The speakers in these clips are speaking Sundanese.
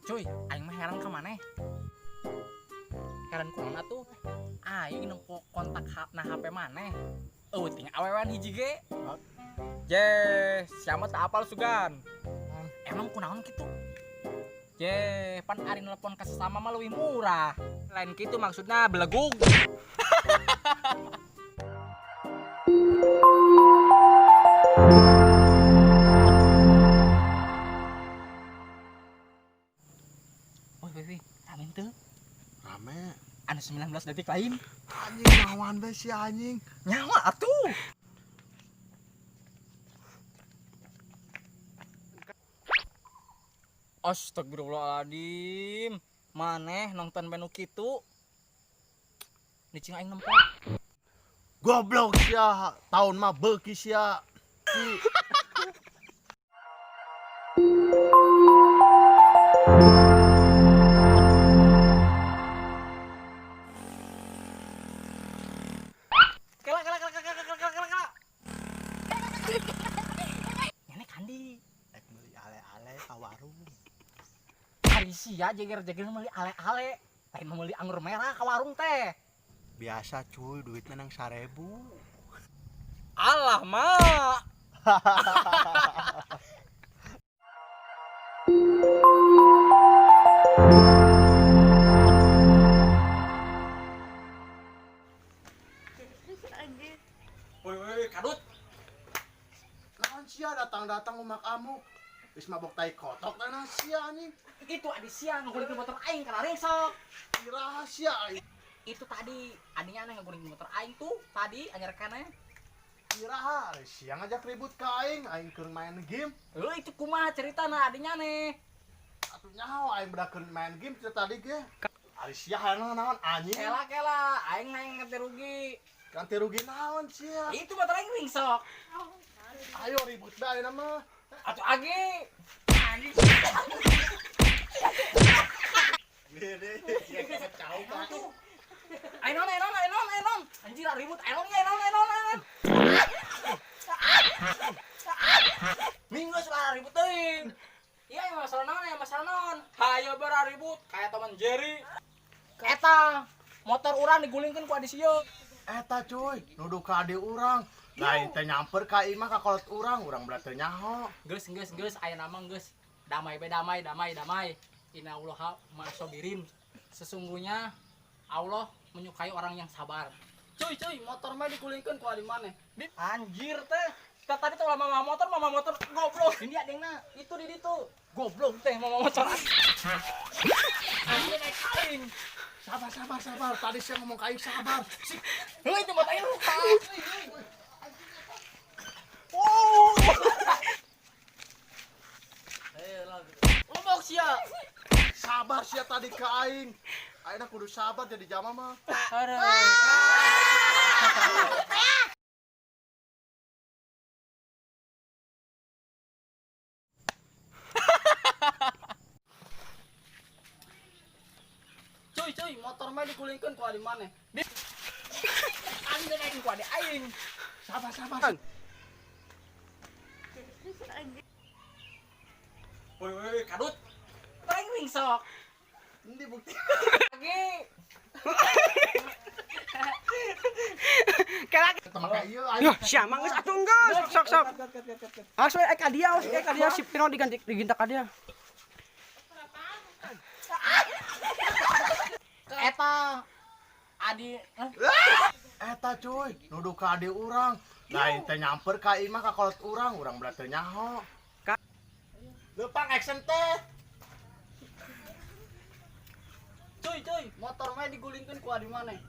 Cuy, aing mah heran ka maneh. Heran kunaon atuh? Aing nempo kontak na HP maneh. Eueuh ting awewean hiji ge. Je, siapa tak apal sugan. Emang kunaon kitu? Je, pan ari nelpon ka sesama mah leuwih murah. Lain kitu maksudna belegug. Woi, woi, rame teu? Rame. Anu 19 detik lain. Anjing nyawan be si anjing. Nyawa atuh. Astagfirullahaladzim. Maneh nonton menu kitu. Nicing aing nempo. Goblok sia, tahun mah beuki sia. Kela kela kela kela kela kela kela kela. Nenek kandi. Ek meuli ale-ale ka warung. Ari sia jeger-jeger meuli ale-ale. Lain meuli anggur merah ka warung teh. Biasa cuy, duitnya nang 1000. Alah mak. Woi woi kadut. Naon sia datang-datang umak amuk. Geus mabok tai kotok tanah sia anjing. Itu adi sia ngagulingkeun motor aing kana ringsok. Iraha sia aing. Itu tadi adinya aneh ngagulingkeun motor aing tuh tadi anyar kana. Iraha sia ngajak ribut ka aing, aing keur main game. Heuh itu kumaha ceritana adinya aneh. Atuh nyaho aing bedak keur main game cerita tadi ge. Ari sia hayang naon anjing. Kela kela aing hayang ganti rugi. Ganti rugi naon sia? Itu motor aing ringsok. Ayo ribut bae ayeuna mah. Atuh agi. Anjing. Gede, sia kacau ka. Ayo non, ayo non, ayo non, ayo non. Anjir ribut, ayo non, ayo non, ayo non, ayo non. Minggu suara ribut teuing. Iya, yang masalah naon, yang masalah naon. Hayo bara ribut kayak teman Jerry. Eta motor urang digulingkeun ku adi sieu. Eta cuy, nuduh ka adi urang. Lain teh nyamper ka imah ka kolot urang, urang berat teu nyaho. Geus geus geus aya nama geus. Damai be damai, damai, damai. Innallaha ma'asobirin. Sesungguhnya Allah menyukai orang yang sabar. Cuy, cuy, motor mah digulingkeun ku adi maneh. Anjir teh. Kita tadi tuh mama motor goblok. Ini adengna, itu di ditu. Goblok teh mama motor. Anjir naik aing. Sabar, sabar, sabar. Tadi saya ngomong ka aing sabar. Sik. Heuh itu motor aing luka. Wow. Ngomong sia. Sabar sia tadi ka aing. Ayeuna kudu sabar jadi jama mah. Aduh. Cuy, cuy, motor mah digulingkeun ku adi maneh. Anjing naik ku adi aing. Sabar, sabar. Woi, woi, kadut. Paling ringsok. Ini bukti. Lagi. Yo, siapa geus atuh geus. Sok sok. Awas we ka dia, awas ka dia si Pino diganti diginta ka dia. Eta adi Eta cuy, nuduh ka adi urang. Lain teh nyamper ka imah ka kolot urang, urang berat teu nyaho. Leumpang action teh. Cuy, cuy, motor mah digulingkeun ku adi maneh.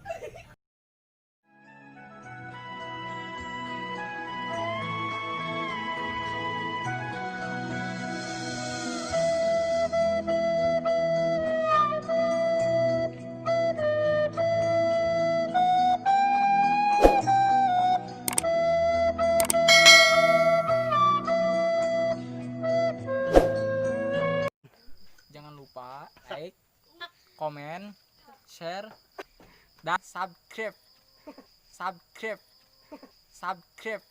Jangan lupa lupa like, komen, share, dan subscribe. Subscribe. Subscribe.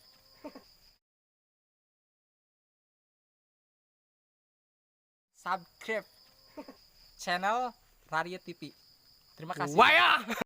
Subscribe channel Raria TV. Terima kasih. Waya.